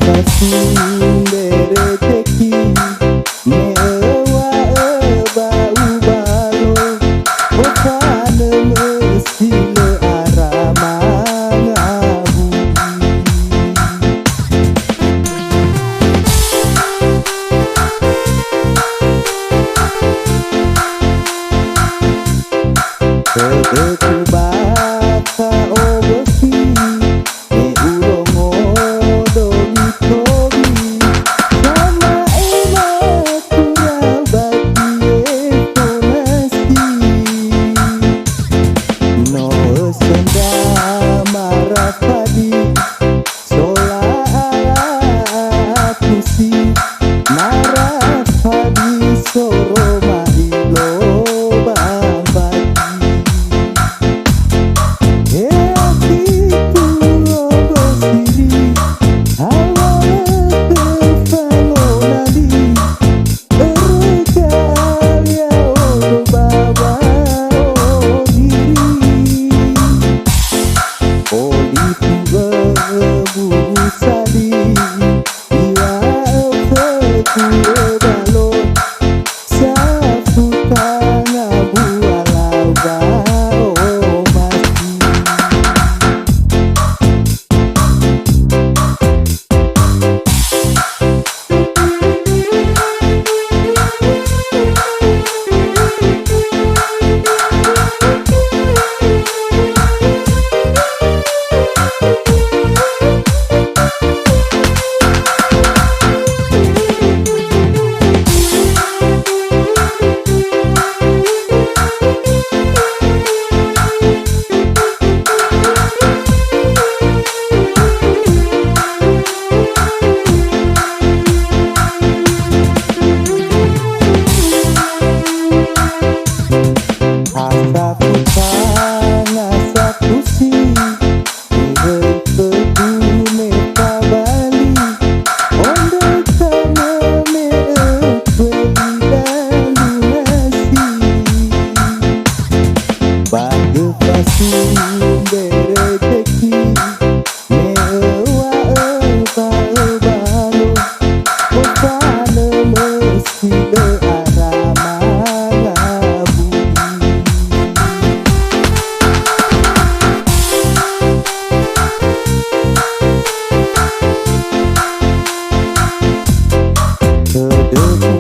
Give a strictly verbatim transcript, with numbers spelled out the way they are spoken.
Fasundere teki, me öŵa'ö ba ubalo, ofanö mösi lö ara mangawuli. Tödöku bakha obosi, me urongo dowi-towi, sama'ema kurau ba Kieto nasi. No ösö ndra marafadi, sola ala akusi, marafadi soroma ilo ba mbagi. He ati tulo gosiri, awalö tefalonali, erega ya'odo bawa ohiri. Olifu öbu sali, iŵa'ö khögu ebalo, safu tanga bua lau ba omasi. Asafu tanga safu si, ihöi khögu me fabali, ondröi tama me'ö kueli dalu nasi. Ba göfa sumberege ki, me öŵa'ö ba öbalo, ofanö mösi lö ara mangawuli. Tödöku